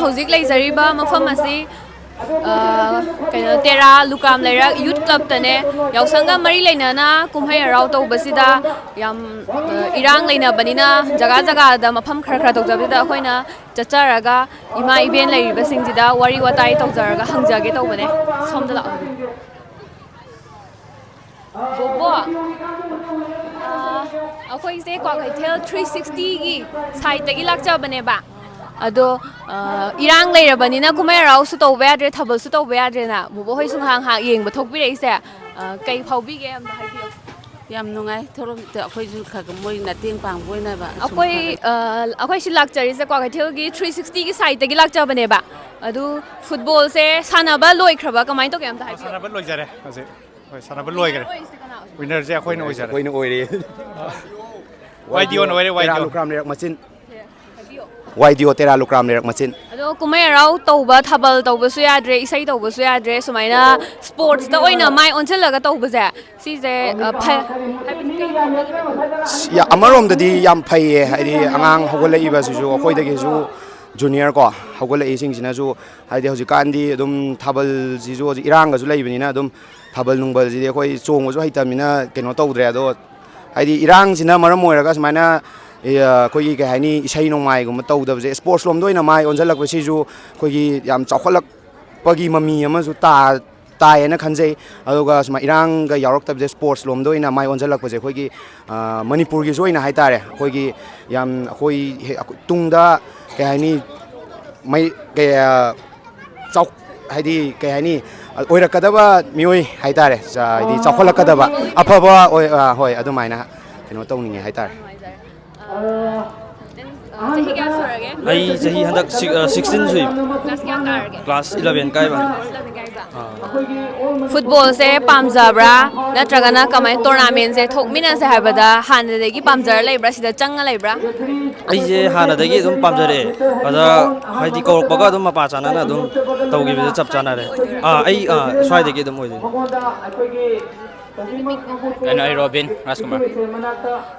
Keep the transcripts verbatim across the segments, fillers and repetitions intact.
ꯍꯧꯖꯤꯛ ꯂꯩꯖꯔꯤꯕ ꯃꯐꯝ ꯑꯁꯤ, ꯑ, ꯀꯩꯅꯣ, ꯇꯦꯔꯥ ꯂꯨꯀ꯭ꯔꯥꯝ ꯂꯩꯔꯛ ꯌꯨꯠ ꯀ꯭ꯂꯕꯇꯅꯦ꯫ ꯌꯥꯎꯁꯪꯒ ꯃꯔꯤ ꯂꯩꯅꯅ ꯀꯨꯝꯍꯩ ꯍꯔꯥꯎ ꯇꯧꯕꯁꯤꯗ ꯌꯥꯝ, ꯑ, ꯏꯔꯥꯡ ꯂꯩꯅꯕꯅꯤꯅ ꯖꯒꯥ ꯖꯒꯥꯗ ꯃꯐꯝ ꯈꯔ ꯈꯔ ꯇꯧꯖꯕꯁꯤꯗ ꯑꯩꯈꯣꯏꯅ ꯆꯠꯆꯔꯒ ꯏꯃꯥ ꯏꯕꯦꯟ ꯂꯩꯔꯤꯕꯁꯤꯡꯁꯤꯗ ꯋꯥꯔꯤ ꯋꯥꯇꯥꯏ ꯇꯧꯖꯔꯒ ꯍꯪꯖꯒꯦ ꯇꯧꯕꯅꯦ꯫ ꯁꯣꯝꯗ ꯂꯥꯛꯑꯣ꯫ ꯕꯣꯕꯣ, ꯑ, ꯑꯩꯈꯣꯏꯁꯦ ꯀ꯭ꯋꯥꯀꯩꯊꯦꯜ ꯊ꯭ꯔꯤ ꯁꯤꯛꯁꯇꯤꯒꯤ ꯁꯥꯏꯠꯇꯒꯤ ꯂꯥꯛꯆꯕꯅꯦꯕ꯫ ꯑꯗꯣ, ꯑ, ꯏꯔꯥꯡ ꯂꯩꯔꯕꯅꯤꯅ ꯀꯨꯝꯍꯩ ꯍꯔꯥꯎꯁꯨ ꯇꯧꯕ ꯌꯥꯗ꯭ꯔꯦ, ꯊꯥꯕꯜꯁꯨ ꯇꯧꯕ ꯌꯥꯗ꯭ꯔꯦꯅ꯫ ꯕꯣꯕꯣ ꯍꯣꯏꯁꯨ ꯉꯥꯏꯍꯥꯛ ꯉꯥꯏꯍꯥꯛ ꯌꯦꯡꯕ ꯊꯣꯛꯄꯤꯔꯛꯏꯁꯦ, ꯑ, ꯀꯩ ꯐꯥꯎꯕꯤꯒꯦ ꯑꯝꯇ ꯍꯥꯏꯕꯤꯌꯨ꯫ ꯌꯥꯝ ꯅꯨꯡꯉꯥꯏ꯫ ꯊꯣꯛꯂꯛꯇ ꯑꯩꯈꯣꯏꯁꯨ ꯈꯔ ꯈꯔ ꯃꯣꯏ ꯃꯇꯦꯡ ꯄꯥꯡꯕ ꯑꯣꯏꯅꯕ ꯁꯨꯝ ꯑꯩꯈꯣꯏ, ꯈꯔ ꯈꯔ ꯑ, ꯑꯩꯈꯣꯏ ꯁꯤ ꯂꯥꯛꯆꯔꯤꯁꯦ ꯀ꯭ꯋꯥꯀꯩꯊꯦꯜꯒꯤ ꯊ꯭ꯔꯤ ꯁꯤꯛꯁꯇꯤꯒꯤ ꯁꯥꯏꯠꯇꯒꯤ ꯂꯥꯛꯆꯕꯅꯦꯕ꯫ ꯑꯗꯨ ꯐꯨꯠꯕꯣꯜꯁꯦ ꯁꯥꯟꯅꯕ ꯂꯣꯏꯈ꯭ꯔꯕ? ꯀꯃꯥꯏꯅ ꯇꯧꯒꯦ ꯑꯝꯇ ꯍꯥꯏꯕꯤꯌꯨ꯫ ꯁꯥꯟꯅꯕ ꯂꯣꯏꯖꯔꯦ ꯍꯧꯖꯤꯛ꯫ ꯍꯣꯏ, ꯁꯥꯟꯅꯕ ꯂꯣꯏꯈ꯭ꯔꯦ꯫ ꯑꯣꯏꯔꯤꯁꯦ ꯀꯅꯥ ꯑꯣꯏꯗꯣꯏꯅꯣ? ꯋꯤꯟꯅꯔꯁꯦ ꯑꯩꯈꯣꯏꯅ ꯑꯣꯏꯖꯔꯦ꯫ ꯑꯩꯈꯣꯏꯅ ꯑꯣꯏꯔꯦ꯫ ꯋꯥꯏ ꯗꯤ ꯑꯣꯟ ꯑꯣꯏꯔꯦ, ꯋꯥꯏ ꯗꯤ ꯑꯣꯟ꯫ ꯇꯦꯔꯥ ꯂꯨꯀ꯭ꯔꯥꯝ ꯂꯩꯔꯛ ꯃꯆꯤꯟ꯫ ꯍꯥꯏꯕꯤꯌꯣ꯫ ꯋꯥꯏ ꯗꯤ ꯑꯣ ꯇꯦꯔꯥ ꯂꯨꯀ꯭ꯔꯥꯝ ꯂꯩꯔꯛ ꯃꯆꯤꯟ꯫ ꯑꯗꯣ ꯀꯨꯝꯍꯩ ꯍꯔꯥꯎ ꯇꯧꯕ, ꯊꯥꯕꯜ ꯇꯧꯕꯁꯨ ꯌꯥꯗ꯭ꯔꯦ, ꯏꯁꯩ ꯇꯧꯕꯁꯨ ꯌꯥꯗ꯭ꯔꯦ, ꯁꯨꯃꯥꯏꯅ ꯁ꯭ꯄꯣꯔꯠꯁꯇ ꯑꯣꯏꯅ ꯃꯥꯏ ꯑꯣꯟꯁꯤꯜꯂꯒ ꯇꯧꯕꯁꯦ, ꯁꯤꯁꯦ, ꯑ, ꯐ-, ꯍꯥꯏꯕꯗꯤ ꯀꯩ ꯐꯥꯎꯕꯤꯒꯦ? ꯌꯥ-, ꯑꯃꯔꯣꯝꯗꯗꯤ ꯌꯥꯝ ꯐꯩꯌꯦ, ꯍꯥꯏꯗꯤ ꯑꯉꯥꯡ ꯍꯧꯒꯠꯂꯛꯏꯕꯁꯤꯁꯨ, ꯑꯩꯈꯣꯏꯗꯒꯤꯁꯨ ꯖꯨꯅꯤꯌꯔ ꯀꯣ, ꯍꯧꯒꯠꯂꯛꯏꯁꯤꯡꯁꯤꯅꯁꯨ, ꯍꯥꯏꯗꯤ ꯍꯧꯖꯤꯛꯀꯥꯟꯗꯤ ꯑꯗꯨꯝ ꯊꯥꯕꯜꯁꯤꯁꯨ ꯍꯧꯖꯤꯛ ꯏꯔꯥꯡꯒꯁꯨ ꯂꯩꯕꯅꯤꯅ ꯑꯗꯨꯝ ꯊꯥꯕꯜ ꯅꯨꯡꯕꯜꯁꯤꯗꯤ ꯑꯩꯈꯣꯏ ꯆꯣꯡꯕꯁꯨ ꯍꯩꯇꯕꯅꯤꯅ ꯀꯩꯅꯣ ꯇꯧꯗ꯭ꯔꯦ꯫ ꯑꯗꯣ ꯍꯥꯏꯗꯤ ꯏꯔꯥꯡꯁꯤꯅ ꯃꯔꯝ ꯑꯣꯏꯔꯒ ꯁꯨꯃꯥꯏꯅ, ꯑꯦ, ꯑꯩꯈꯣꯏꯒꯤ ꯀꯩ ꯍꯥꯏꯅꯤ, ꯏꯁꯩ ꯅꯣꯡꯃꯥꯏꯒꯨꯝꯕ ꯇꯧꯗꯕꯁꯦ, ꯁ꯭ꯄꯣꯔꯠꯁ ꯂꯣꯝꯗ ꯑꯣꯏꯅ ꯃꯥꯏ ꯑꯣꯟꯁꯤꯜꯂꯛꯄꯁꯤꯁꯨ ꯑꯩꯈꯣꯏꯒꯤ ꯌꯥꯝ ꯆꯥꯎꯈꯠꯂꯛꯄꯒꯤ ꯃꯃꯤ ꯑꯃꯁꯨ ꯇꯥ-, ꯇꯥꯏꯌꯦꯅ ꯈꯟꯖꯩ꯫ ꯑꯗꯨꯒ ꯁꯨꯃꯥꯏ ꯏꯔꯥꯡꯒ ꯌꯥꯎꯔꯛꯇꯕꯁꯦ, ꯁ꯭ꯄꯣꯔꯠꯁ ꯂꯣꯝꯗ ꯑꯣꯏꯅ ꯃꯥꯏ ꯑꯣꯟꯁꯤꯜꯂꯛꯄꯁꯦ ꯑꯩꯈꯣꯏꯒꯤ, ꯑ, ꯃꯅꯤꯄꯨꯔꯒꯤꯁꯨ ꯑꯣꯏꯅ ꯍꯥꯏꯇꯥꯔꯦ, ꯑꯩꯈꯣꯏꯒꯤ ꯌꯥꯝ ꯑꯩꯈꯣꯏ ꯍꯦ-, ꯇꯨꯡꯗ ꯀꯩ ꯍꯥꯏꯅꯤ, ꯃꯩ-, ꯀꯩ-, ꯑ, ꯆꯥꯎ-, ꯍꯥꯏꯗꯤ ꯀꯩ ꯍꯥꯏꯅꯤ, ꯑꯣꯏꯔꯛꯀꯗꯕ ꯃꯤꯑꯣꯏ ꯍꯥꯏꯇꯥꯔꯦ, ꯆ-, ꯍꯥꯏꯗꯤ ꯆꯥꯎꯈꯠꯂꯛꯀꯗꯕ ꯑꯐꯕ ꯑꯣꯏ-, ꯑ, ꯍꯣꯏ, ꯑꯗꯨꯃꯥꯏꯅ ꯀꯩꯅꯣ ꯇꯧꯅꯤꯡꯉꯦ ꯍꯥꯏꯇꯥꯔꯦ꯫ ꯑ, ꯅꯪ, ꯑ, ꯆꯍꯤ ꯀꯌꯥ ꯁꯨꯔꯒꯦ? ꯑꯩ ꯆꯍꯤ ꯍꯟꯗꯛ ꯁꯤꯛ-, ꯑ, ꯁꯤꯛꯁꯇꯤꯟ ꯁꯨꯏ꯫ ꯀ꯭ꯂꯥꯁ ꯀꯌꯥ ꯀꯥꯔꯒꯦ? ꯀ꯭ꯂꯥꯁ ꯏꯂꯚꯦꯟ ꯀꯥꯏꯕ꯫ ꯀ꯭ꯂꯥꯁ ꯏꯂꯚꯦꯟ ꯀꯥꯏꯕ? ꯑꯥ꯫ ꯐꯨꯠꯕꯣꯜꯁꯦ ꯄꯥꯝꯖꯕ꯭ꯔꯥ? ꯅꯠꯇ꯭ꯔꯒꯅ ꯀꯃꯥꯏꯅ ꯇꯣꯔꯅꯥꯃꯦꯟꯁꯦ ꯊꯣꯛꯃꯤꯟꯅꯁꯦ ꯍꯥꯏꯕꯗ ꯍꯥꯟꯅꯗꯒꯤ ꯄꯥꯝꯖꯔ ꯂꯩꯕ꯭ꯔꯥ? ꯁꯤꯗ ꯆꯪꯉ ꯂꯩꯕ꯭ꯔꯥ? ꯑꯩꯁꯦ ꯍꯥꯟꯅꯗꯒꯤ ꯑꯗꯨꯝ ꯄꯥꯝꯖꯔꯛꯑꯦ꯫ ꯑꯗ ꯍꯥꯏꯗꯤ ꯀꯧꯔꯛꯄꯒ ꯑꯗꯨꯝ ꯃꯄꯥ ꯆꯥꯅꯅ ꯑꯗꯨꯝ ꯇꯧꯈꯤꯕꯗ ꯆꯞ ꯆꯥꯅꯔꯦ꯫ ꯑꯥ, ꯑꯩ, ꯑꯥ, ꯁ꯭ꯋꯥꯏꯗꯒꯤ ꯑꯗꯨꯝ ꯑꯣꯏꯗꯣꯏꯅꯦ꯫ ꯀꯩꯅꯣ, ꯑꯩ ꯔꯣꯕꯤꯟ ꯔꯥꯖꯀꯨꯃꯥꯔ꯫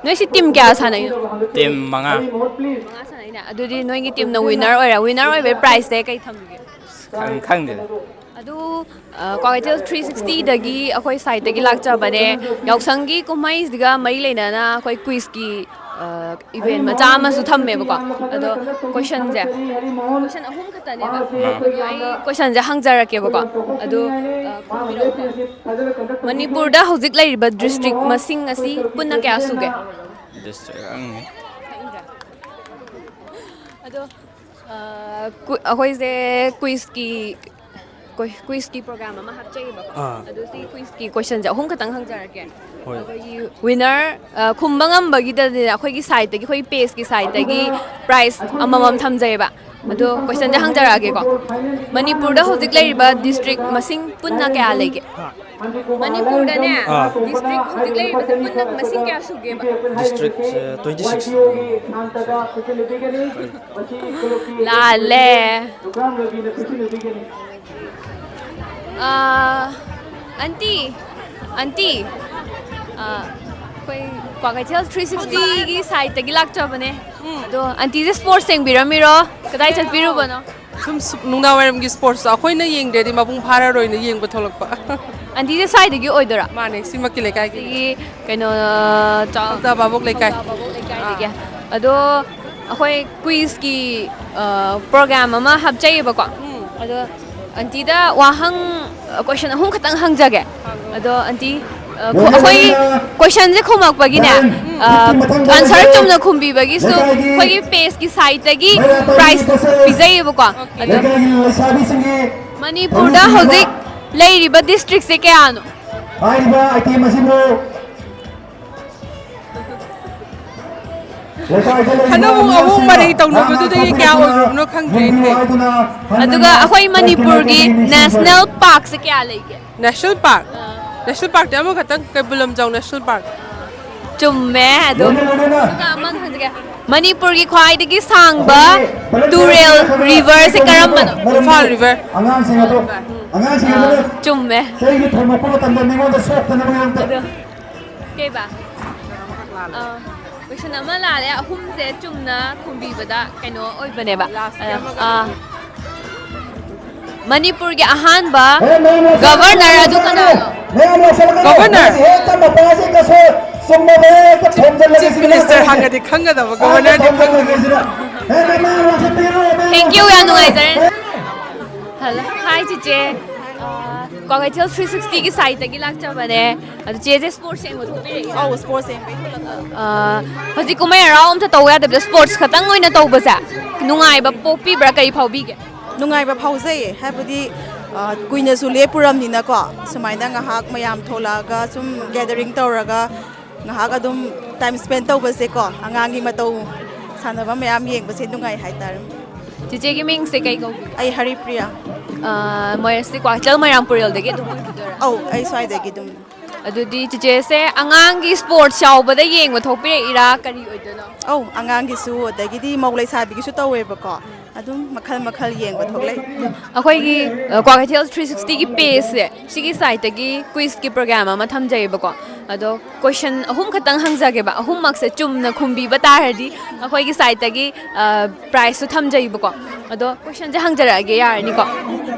ꯅꯣꯏꯁꯤ ꯇꯤꯝ ꯀꯌꯥ ꯁꯥꯟꯅꯩꯅꯣ? ꯇꯤꯝ ꯃꯉꯥ꯫ ꯃꯉꯥ ꯁꯥꯟꯅꯩꯅꯦ꯫ ꯑꯗꯨꯗꯤ ꯅꯣꯏꯒꯤ ꯇꯤꯝꯅ ꯋꯤꯟꯅꯔ ꯑꯣꯏꯔꯦ꯫ ꯋꯤꯟꯅꯔ ꯑꯣꯏꯕꯩ ꯄ꯭ꯔꯥꯏꯖꯁꯦ ꯀꯩ ꯊꯝꯒꯦ? ꯈꯪ- ꯈꯪꯗꯦꯗ꯫ ꯑꯗꯨ, ꯑ, ꯀ꯭ꯋꯥꯀꯩꯊꯦꯜ ꯊ꯭ꯔꯤ ꯁꯤꯛꯁꯇꯤꯗꯒꯤ ꯑꯩꯈꯣꯏ ꯁꯥꯏꯠꯇꯒꯤ ꯂꯥꯛꯆꯕꯅꯦ꯫ ꯌꯥꯎꯁꯪꯒꯤ ꯀꯨꯝꯍꯩꯁꯤꯒ ꯃꯔꯤ ꯂꯩꯅꯅ ꯑꯩꯈꯣꯏ ꯀ꯭ꯋꯤꯖꯀꯤ, ꯑ, ꯏꯚꯦꯟ ꯃꯆꯥ ꯑꯃꯁꯨ ꯊꯝꯃꯦꯕꯀꯣ꯫ ꯑꯗꯣ ꯀꯣꯏꯁꯟꯁꯦ, ꯀꯣꯏꯁꯟ ꯑꯍꯨꯝ ꯈꯛꯇꯅꯦꯕ꯫ ꯑꯗꯣ ꯑꯩ ꯀꯣꯏꯁꯟꯁꯦ ꯍꯪꯖꯔꯛꯀꯦꯕꯀꯣ꯫ ꯑꯗꯨ, ꯑ, ꯈꯨꯝꯕꯤꯔꯛꯎꯀꯣ꯫ ꯃꯅꯤꯄꯨꯔꯗ ꯍꯧꯖꯤꯛ ꯂꯩꯔꯤꯕ ꯗꯤꯁꯇ꯭ꯔꯤꯛ ꯃꯁꯤꯡ ꯑꯁꯤ ꯄꯨꯟꯅ ꯀꯌꯥ ꯁꯨꯒꯦ? ꯗꯤꯁꯇ꯭ꯔꯤꯛ ꯈꯪꯗꯦ꯫ ꯑꯗꯣ, ꯑ, ꯀꯨ- ꯑꯩꯈꯣꯏꯁꯦ ꯀ꯭ꯋꯤꯖꯀꯤ, ꯀꯣꯏ- ꯀ꯭ꯋꯤꯖꯀꯤ ꯄ꯭ꯔꯣꯒ꯭ꯔꯥꯝ ꯑꯃ ꯍꯥꯞꯆꯩꯌꯦꯕꯀꯣ꯫ ꯑꯥ꯫ ꯑꯗꯣ ꯁꯤ ꯀ꯭ꯋꯤꯖꯀꯤ ꯀꯣꯏꯁꯟꯁꯦ ꯑꯍꯨꯝ ꯈꯛꯇꯪ ꯍꯪꯖꯔꯛꯀꯦ꯫ ꯍꯣꯏ꯫ ꯑꯩꯈꯣꯏꯒꯤ ꯋꯤꯅꯔ, ꯑ, ꯈꯨꯝꯕ ꯉꯝꯕꯒꯤꯗꯗꯤ ꯑꯩꯈꯣꯏꯒꯤ ꯁꯥꯏꯠꯇꯒꯤ, ꯑꯩꯈꯣꯏ ꯄꯦꯖꯀꯤ ꯁꯥꯏꯠꯇꯒꯤ ꯄ꯭ꯔꯥꯏꯖ ꯑꯃꯃꯝ ꯊꯝꯖꯩꯌꯦꯕ꯫ ꯑꯗꯣ ꯀꯣꯏꯁꯟꯁꯦ ꯍꯪꯖꯔꯛꯑꯒꯦꯀꯣ꯫ ꯃꯅꯤꯄꯨꯔꯗ ꯍꯧꯖꯤꯛ ꯂꯩꯔꯤꯕ ꯗꯤꯁꯇ꯭ꯔꯤꯛ ꯃꯁꯤꯡ ꯄꯨꯟꯅ ꯀꯌꯥ ꯂꯩꯒꯦ? ꯍꯥ꯫ ꯃꯅꯤꯄꯨꯔꯗꯅꯦ, ꯑꯥ꯫ ꯗꯤꯁꯇ꯭ꯔꯤꯛ ꯍꯧꯖꯤꯛ ꯂꯩꯔꯤꯕꯁꯦ ꯄꯨꯟꯅ ꯃꯁꯤꯡ ꯀꯌꯥ ꯁꯨꯒꯦꯕ? ꯗꯤꯁꯇ꯭ꯔꯤꯛꯁꯦ ꯇ꯭ꯋꯦꯟꯇꯤ ꯁꯤꯛꯁ꯫ ꯂꯥꯜꯂꯦ꯫ ꯑꯥ, ꯑꯟꯇꯤ, ꯑꯟꯇꯤ, ꯑꯥ, ꯑꯩꯈꯣꯏ ꯀ꯭ꯋꯥꯀꯩꯊꯦꯜ ꯊ꯭ꯔꯤ ꯁꯤꯛꯁꯇꯤꯒꯤ ꯁꯥꯏꯠꯇꯒꯤ ꯂꯥꯛꯆꯕꯅꯦ꯫ ꯑꯗꯣ ꯑꯟꯇꯤꯁꯦ ꯁ꯭ꯄꯣꯔꯠꯁ ꯌꯦꯡꯕꯤꯔꯝꯃꯤꯔꯣ? ꯀꯗꯥꯏ ꯆꯠꯄꯤꯔꯨꯕꯅꯣ? ꯁꯨꯝ ꯁꯨꯝ ꯅꯨꯡꯗꯥꯡ ꯋꯥꯏꯔꯝꯒꯤ ꯁ꯭ꯄꯣꯔꯠꯁꯇꯣ ꯑꯩꯈꯣꯏꯅ ꯌꯦꯡꯗ꯭ꯔꯗꯤ ꯃꯄꯨꯡ ꯐꯥꯔꯔꯣꯏꯅ ꯌꯦꯡꯕ ꯊꯣꯛꯂꯛꯄ꯫ ꯑꯟꯇꯤꯁꯦ ꯁ꯭ꯋꯥꯏꯗꯒꯤ ꯑꯣꯏꯗꯣꯏꯔꯥ? ꯃꯥꯅꯦ, ꯁꯤꯃꯛꯀꯤ ꯂꯩꯀꯥꯏꯒꯤ꯫ ꯑꯗꯒꯤ ꯀꯩꯅꯣ, ꯆꯥ- ꯈꯧꯇꯥ ꯚꯥꯕꯣꯛ ꯂꯩꯀꯥꯏ꯫ ꯈꯧꯇꯥ ꯚꯥꯕꯣꯛ ꯂꯩꯀꯥꯏꯗꯒꯤ꯫ ꯑꯗꯣ ꯑꯩꯈꯣꯏ ꯀ꯭ꯋꯤꯖꯀꯤ, ꯑ, ꯄ꯭ꯔꯣꯒ꯭ꯔꯥꯝ ꯑꯃ ꯍꯥꯞꯆꯩꯌꯦꯕꯀꯣ꯫ ꯎꯝ꯫ ꯑꯗꯣ ꯑꯟꯇꯤꯗ ꯋꯥꯍꯪ, ꯀꯣꯏꯁꯟ ꯑꯍꯨꯝ ꯈꯛꯇꯪ ꯍꯪꯖꯒꯦ꯫ ꯑꯗꯣ ꯑꯟꯇꯤ, ꯑ, ꯈꯣ- ꯑꯩꯈꯣꯏ ꯀꯣꯏꯁꯟꯁꯦ ꯈꯨꯝꯃꯛꯄꯒꯤꯅꯦ, ꯑ, ꯑꯟꯁꯔ ꯆꯨꯝꯅ ꯈꯨꯝꯕꯤꯕꯒꯤꯁꯨ ꯑꯩꯈꯣꯏꯒꯤ ꯄꯦꯖꯀꯤ ꯁꯥꯏꯠꯇꯒꯤ ꯄ꯭ꯔꯥꯏꯖ ꯄꯤꯖꯩꯌꯦꯕꯀꯣ꯫ ꯑꯗꯣ ꯃꯅꯤꯄꯨꯔꯗ ꯍꯧꯖꯤꯛ ꯂꯩꯔꯤꯕ ꯗꯤꯁꯇ꯭ꯔꯤꯛꯁꯦ ꯀꯌꯥꯅꯣ? ꯍꯥꯏꯔꯤꯕ ꯑꯥꯏꯇꯦꯝ ꯑꯁꯤꯕꯨ ꯍꯟꯗꯛ ꯑꯃꯨꯛ ꯑꯍꯨꯝ ꯃꯔꯩ ꯇꯧꯅꯕꯗꯨꯗꯒꯤ ꯀꯌꯥ ꯑꯣꯏꯔꯨꯕꯅꯣ ꯈꯪꯗ꯭ꯔꯦꯅꯦ꯫ ꯑꯗꯨꯒ ꯑꯩꯈꯣꯏ ꯃꯅꯤꯄꯨꯔꯒꯤ ꯅꯦꯁꯅꯦꯜ ꯄꯥꯔꯛꯁꯦ ꯀꯌꯥ ꯂꯩꯒꯦ? National park? ꯅꯦꯁꯅꯦꯜ ꯄꯥꯔꯛꯇꯤ ꯑꯃꯈꯛꯇꯪ, ꯀꯩꯕꯨꯜ ꯂꯝꯖꯥꯎ ꯅꯦꯁꯅꯦꯜ ꯄꯥꯔꯛ꯫ ꯆꯨꯝꯃꯦ ꯑꯗꯨꯝ꯫ ꯑꯗꯨꯒ ꯑꯃꯒ ꯍꯪꯖꯒꯦ꯫ ꯃꯅꯤꯄꯨꯔꯒꯤ ꯈ꯭ꯋꯥꯏꯗꯒꯤ ꯁꯥꯡꯕ ꯇꯨꯔꯦꯜ, river ꯁꯦ ꯀꯔꯝꯕꯅꯣ? ꯏꯝꯐꯥꯜ river꯫ ꯑꯉꯥꯡꯁꯤꯡ ꯑꯗꯨ, ꯑꯉꯥꯡꯁꯤꯡ ꯑꯗꯨ ꯑꯥ, ꯆꯨꯝꯃꯦ꯫ ꯆꯩꯒꯤ ꯊꯣꯝꯃꯛꯄ ꯃꯇꯝꯗ ꯃꯤꯉꯣꯟꯗ ꯁꯣꯛꯇꯅꯕꯒꯤꯗꯃꯛꯇ꯫ ꯑꯗꯣ, ꯀꯩꯕ? ꯑꯥ, question ꯑꯃ ꯂꯥꯜꯂꯦ꯫ ꯑꯍꯨꯝꯁꯦ ꯆꯨꯝꯅ ꯈꯨꯝꯕꯤꯕꯗ ꯀꯩꯅꯣ ꯑꯣꯏꯕꯅꯦꯕ꯫ Last ꯑꯥ, ꯑꯃꯒ ꯑꯥ꯫ ꯃꯅꯤꯄꯨꯔꯒꯤ ꯑꯍꯥꯟꯕ governor ꯑꯗꯨ ꯀꯅꯥꯅꯣ? Governor꯫ Chief Minister ꯍꯪꯉꯗꯤ ꯈꯪꯒꯗꯕ, governor ꯗꯤ ꯈꯪꯗꯕ꯫ Thank you, ꯌꯥꯝ ꯅꯨꯡꯉꯥꯏꯖꯔꯦ꯫ Hello, hi ꯆꯤꯆꯦ꯫ ꯑꯥ, ꯀ꯭ꯋꯥꯀꯩꯊꯦꯜ three sixty ꯒꯤ side ꯇꯒꯤ ꯂꯥꯛꯆꯕꯅꯦ꯫ ꯑꯗꯨ ꯆꯦꯁꯦ sports ꯌꯦꯡꯕ ꯊꯣꯛꯄꯤꯔꯛꯏꯔꯣ? ꯑꯧ, sports ꯌꯦꯡꯕꯩ ꯊꯣꯛꯂꯛꯄ꯫ ꯑꯥ, ꯍꯧꯖꯤꯛ ꯀꯨꯝꯍꯩ ꯍꯔꯥꯎ ꯑꯝꯇ ꯇꯧꯕ ꯌꯥꯗꯕꯗ sports ꯈꯛꯇꯪ ꯑꯣꯏꯅ ꯇꯧꯕꯁꯦ ꯅꯨꯡꯉꯥꯏꯕ ꯄꯣꯛꯄꯤꯕ꯭ꯔꯥ? ꯀꯔꯤ ꯐꯥꯎꯕꯤꯒꯦ? ꯅꯨꯡꯉꯥꯏꯕ ꯐꯥꯎꯖꯩꯌꯦ꯫ ꯍꯥꯏꯕꯗꯤ, ꯑ, ꯀꯨꯏꯅꯁꯨ ꯂꯦꯞꯄꯨꯔꯝꯅꯤꯅꯀꯣ, ꯁꯨꯃꯥꯏꯅ ꯉꯥꯏꯍꯥꯛ ꯃꯌꯥꯝ ꯊꯣꯛꯂꯛꯑꯒ ꯁꯨꯝ gathering ꯇꯧꯔꯒ ꯉꯥꯏꯍꯥꯛ ꯑꯗꯨꯝ time spend ꯇꯧꯕꯁꯦꯀꯣ, ꯑꯉꯥꯡꯒꯤ ꯃꯇꯧ ꯁꯥꯟꯅꯕ ꯃꯌꯥꯝ ꯌꯦꯡꯕꯁꯦ ꯅꯨꯡꯉꯥꯏ ꯍꯥꯏꯇꯥꯔꯦ꯫ ꯆꯤꯆꯦꯒꯤ ꯃꯤꯡꯁꯦ ꯀꯩ ꯀꯧꯕꯤꯒꯦ? ꯑꯩ ꯍꯔꯤꯄ꯭ꯔꯤꯌꯥ꯫ ꯑ, ꯃꯣꯏꯔꯥꯡ, ꯁꯤ ꯀ꯭ꯋꯥꯀꯩꯊꯦꯜ ꯃꯣꯏꯔꯥꯡ ꯄꯨꯔꯦꯜꯗꯒꯤ ꯑꯗꯨꯝ ꯑꯣꯏꯕꯤꯗꯣꯏꯔꯥ? ꯑꯧ, ꯑꯩ ꯁ꯭ꯋꯥꯏꯗꯒꯤ ꯑꯗꯨꯝ꯫ ꯑꯗꯨꯗꯤ ꯆꯤꯆꯦꯁꯦ ꯑꯉꯥꯡꯒꯤ sports ꯌꯥꯎꯕꯗ ꯌꯦꯡꯕ ꯊꯣꯛꯄꯤꯔꯛꯏꯔꯥ, ꯀꯔꯤ ꯑꯣꯏꯗꯣꯏꯅꯣ? ꯑꯧ, ꯑꯉꯥꯡꯒꯤꯁꯨ, ꯑꯗꯒꯤꯗꯤ ꯃꯧ ꯂꯩꯁꯥꯕꯤꯒꯤꯁꯨ ꯇꯧꯋꯦꯕꯀꯣ꯫ ꯑꯗꯨꯝ ꯃꯈꯜ ꯃꯈꯜ ꯌꯦꯡꯕ ꯊꯣꯛꯂꯛꯏ꯫ ꯑꯩꯈꯣꯏꯒꯤ, ꯑ, ꯀ꯭ꯋꯥꯀꯩꯊꯦꯜ three sixty ꯒꯤ page ꯁꯦ, ꯁꯤꯒꯤ side ꯇꯒꯤ quiz ꯀꯤ program ꯑꯃ ꯊꯝꯖꯩꯌꯦꯕꯀꯣ꯫ ꯑꯗꯣ question ꯑꯍꯨꯝ ꯈꯛꯇꯪ ꯍꯪꯖꯒꯦꯕ, ꯑꯍꯨꯝꯃꯛꯁꯦ ꯆꯨꯝꯅ ꯈꯨꯝꯕꯤꯕ ꯇꯥꯔꯗꯤ ꯑꯩꯈꯣꯏꯒꯤ side ꯇꯒꯤ, ꯑ, prize ꯁꯨ ꯊꯝꯖꯩꯕꯀꯣ꯫ ꯑꯗꯣ question ꯁꯦ ꯍꯪꯖꯔꯛꯑꯒꯦ, ꯌꯥꯔꯅꯤꯀꯣ?